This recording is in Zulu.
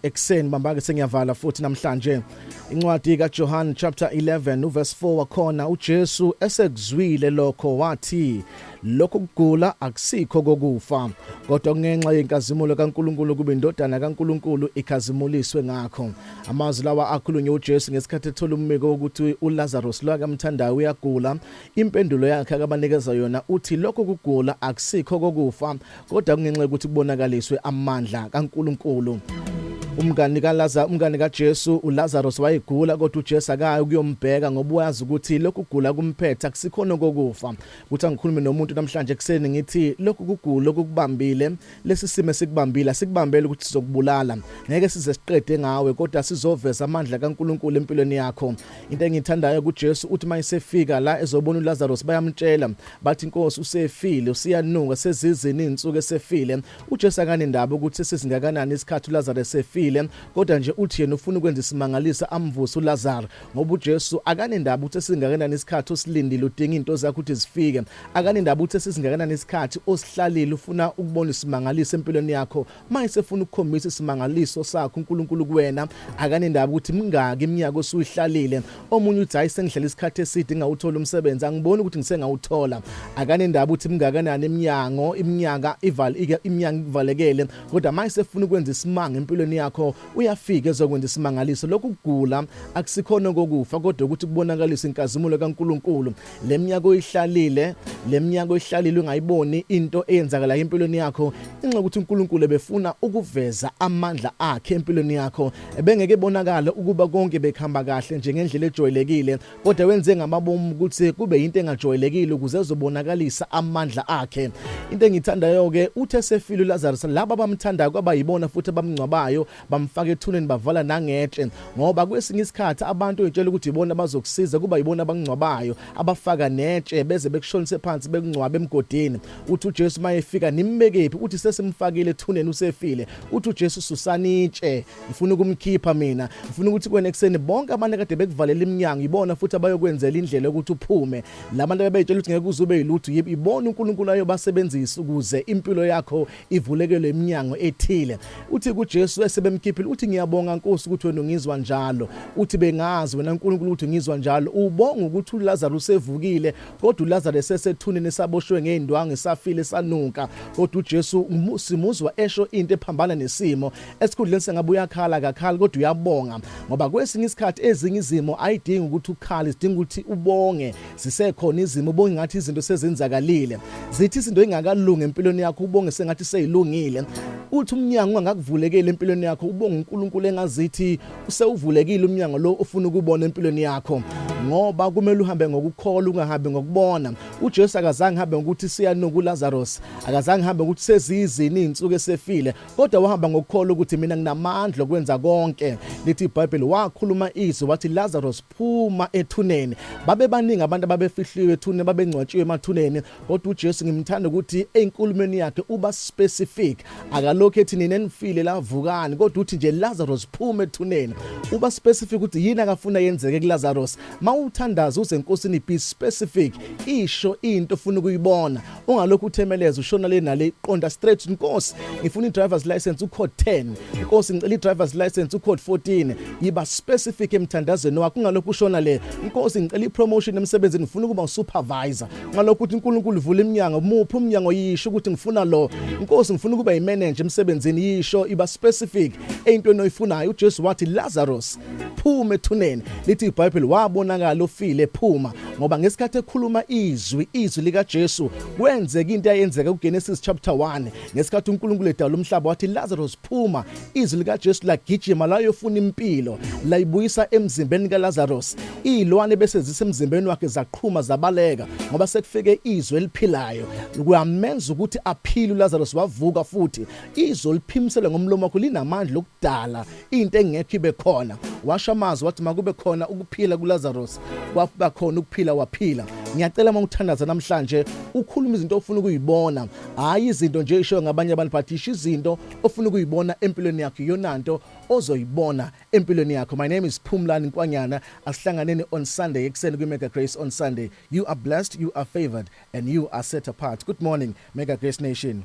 Ekuseni bamba-ke, sengiyavala futhi namhlanje. Incwadi kaJohn chapter 11 uverse 4 wakhona, uJesu esekuzwile lokho wathi, "Lokhu kugula akusikho kokufa, kodwa kungenxa yenkazimulo kaNkulunkulu, kube indodana kaNkulunkulu ikhazimuliswe ngakho." Amazwi lawa akhulunywe uJesu ngesikhathi ethola umbiko wokuthi uLazarus lo akamthandayo uyagula. Impendulo yakhe akabanikeza yona uthi lokho kugula akusikho kokufa, kodwa kungenxa yokuthi kubonakaliswe amandla kaNkulunkulu. Umngani kaLazarus, umngani kaJesu uLazarus wayegula, kodwa uJesu akayi ukuyombheka ngoba uyazi ukuthi lokhu kugula kumphethe akusikhona kokufa. Kuthi angikhulume nomuntu namhlanje ekuseni, ngithi lokhu kugula okukubambile, lesi simo esikubambile, asikubambele ukuthi sizokubulala, ngeke size siqede ngawe, kodwa sizoveza amandla kaNkulunkulu empilweni yakho. Into engiyithandayo kuJesu, uthi mayesefika la ezobona uLazarus, bayamtshela bathi, "Inkosi, usefile, usiyanuka, sezizini izinsuku esefile." UJesu akanendaba ukuthi sesingakanani isikhathi uLazarus esefile, kodwa nje uthi yena ufuna ukwenza isimangaliso, amvuse uLazarus, ngoba uJesu akanendaba ukuthi sesingakanani isikhathi osilindile udinga into zakho ukuthi zifike. Akanendaba ukuthi sesingakanani isikhathi osihlalile ufuna ukubona isimangaliso empilweni yakho. Mayesefuna ukukhombisa isimangaliso sakhe uNkulunkulu kuwena, akanendaba ukuthi mingaki iminyaka osuyihlalile. Omunye uthi, "Hayi, sengihlala isikhathi eside ngawuthola umsebenzi, angiboni ukuthi ngisengawuthola." Akanendaba ukuthi mingakanani iminyango, iminyaka ival iminyango ivalekele, kodwa mayesefuna ukwenza isimanga empilweni yakho, uyafika ezokwenza isimangaliso. Lokhu kugula akusikhona kokufa, kodwa ukuthi kubonakalisa inkazimulo kaNkulunkulu. Leminyaka oyihlalile, leminyaka oyihlalile ungayiboni into eyenzakala empilweni yakho, inxa ukuthi uNkulunkulu ebefuna ukuveza amandla akhe empilweni yakho. Ebengeke ebonakala ukuba konke bekuhamba kahle nje ngendlela ejwayelekile, kodwa wenze ngamabomu ukuthi kube into engajwayelekile ukuze ezobonakalisa amandla akhe. Into engithandayo ke, uthe sefile uLazarus, laba abamthandayo kwabayibona futhi abamngcwabayo, bamfaka ethuneni, bavala nangetshe, ngoba kwesinye isikhathi abantu oyitshela ukuthi ibona abazokusiza kuba yibona abangcwabayo, abafaka netshe beze bekushonise phansi, bekungcwabe emgodini. Uthi uJesu mayefika, "Nimbekephi?" Uthi, "Sesimfakile ethuneni, usefile." Uthi uJesu, "Susani itshe, ngifuna ukumkhipha mina." Ngifuna ukuthi kwena ekuseni, bonke abantu kade bekuvalela iminyango ibona futhi abayokwenzela indlela yokuthi uphume. Labantu abebeyitshela ukuthi ngeke uze ube yilutho, ibona uNkulunkulu ayobasebenzisa ukuze impilo yakho ivulekelwe iminyango ethile. Uthi kuJesu esebemkhiphile, uthi, "Ngiyabonga Nkosi ukuthi wena ungizwa njalo." Uthi, "Bengazi wena Nkulunkulu ukuthi ngizwa njalo." Ubonga ukuthi uLazarus usevukile, kodwa uLazarus esethuneni, esaboshwe ngeindwangu, esafile, sanuka. Kodwa uJesu simuzwa esho into ephambana nesimo. Esikhundleni sengabe uyakhala, akakhala, kodwa uyabonga, ngoba kwesinye isikhathi ezinye izimo ayidingi ukuthi ukhale, zidinga ukuthi ubonge. Zisekhona izimo, ubonge ngathi izinto sezenzakalile. Zithi izinto engakalungi empilweni yakho, ubonge sengathi seyilungile. Uthi umnyango ungakuvulekeli empilweni yakho, ubonge uNkulunkulu engazithi usewuvulekile umnyango lo ufuna ukubona empilweni yakho, ngoba kumele uhambe ngokukholwa, ungahambi ngokubona. uJesu akazange hambe ngokuthi siyanuka uLazarus, akazange hambe ngokuthi sezizini izinsuku esefile, kodwa wahamba ngokukholwa ukuthi mina nginamandla okwenza konke. Lithi iBhayibheli wakhuluma izwi wathi, "Lazarus, phuma ethuneni." Babe baningi abantu ababefihliwe ethuneni, babengcwatshiwe emathuneni, kodwa uJesu ngimthanda ukuthi enkulumeni yakhe uba specific. Akalokhu ethi, "Nina enifile lavukani," kodwa uthi nje, "Lazarus, phuma ethuneni." Uba specific ukuthi yini akafuna yenzeke kuLazarus. Mawuthandaza uze eNkosini, be specific, isho into ofuna ukuyibona. Ungalokhu uthemeleza ushona le nale, qonda straight: "Nkosi, ngifuna i-driver's license ucode 10. Nkosi, ngicela i-driver's license ucode 14." Yiba specific emthandazweni wakho, ungalokhu ushona le. "Nkosi, ngicela i-promotion emsebenzini, ngifuna ukuba usupervisor." Ungalokhu uthi, "uNkulunkulu vula iminyango." Muphi umnyango? Yisho ukuthi ngifuna lo. "Nkosi, ngifuna ukuba imanager emsebenzini." Yisho, iba specific eyintweni oyifunayo. uJesu wathi, "Lazarus, phuma ethuneni." Lithi iBhayibheli wabonakala ofile phuma, ngoba ngesikhathi ekhuluma izwi, izwi likaJesu, kwenzeka into ayenzeka kuGenesis chapter 1 ngesikhathi uNkulunkulu edala umhlaba, wathi, "Lazarus, phuma." Izwi likaJesu lagijima layofuna impilo, layibuyisa emzimbeni kaLazarus. Izilwane bese zisemzimbeni wakhe zaqhuma zabaleka, ngoba sekufike izwi eliphilayo, kuyamenza ukuthi aphile uLazarus, wavuka futhi. Izwi liphimisele ngomlomo wakho linamandla okudala into engekho ibe khona. Washo amazwi wathi, "Makube khona ukuphila kuLazarus." Kwaba khona ukuphila, waphila. Ngiyacela uma uthandaza namhlanje ukhuluma izinto ofuna ukuyibona, hayi izinto nje isho ngabanye abantu, but isho izinto ofuna ukuyibona empilweni yakho, iyona nto ozoyibona empilweni yakho. My name is Phumlani Nkwanyana. Asihlanganeni on Sunday ekuseni kwi Mega Grace on Sunday. You are blessed, you are favored and you are set apart. Good morning, Mega Grace Nation.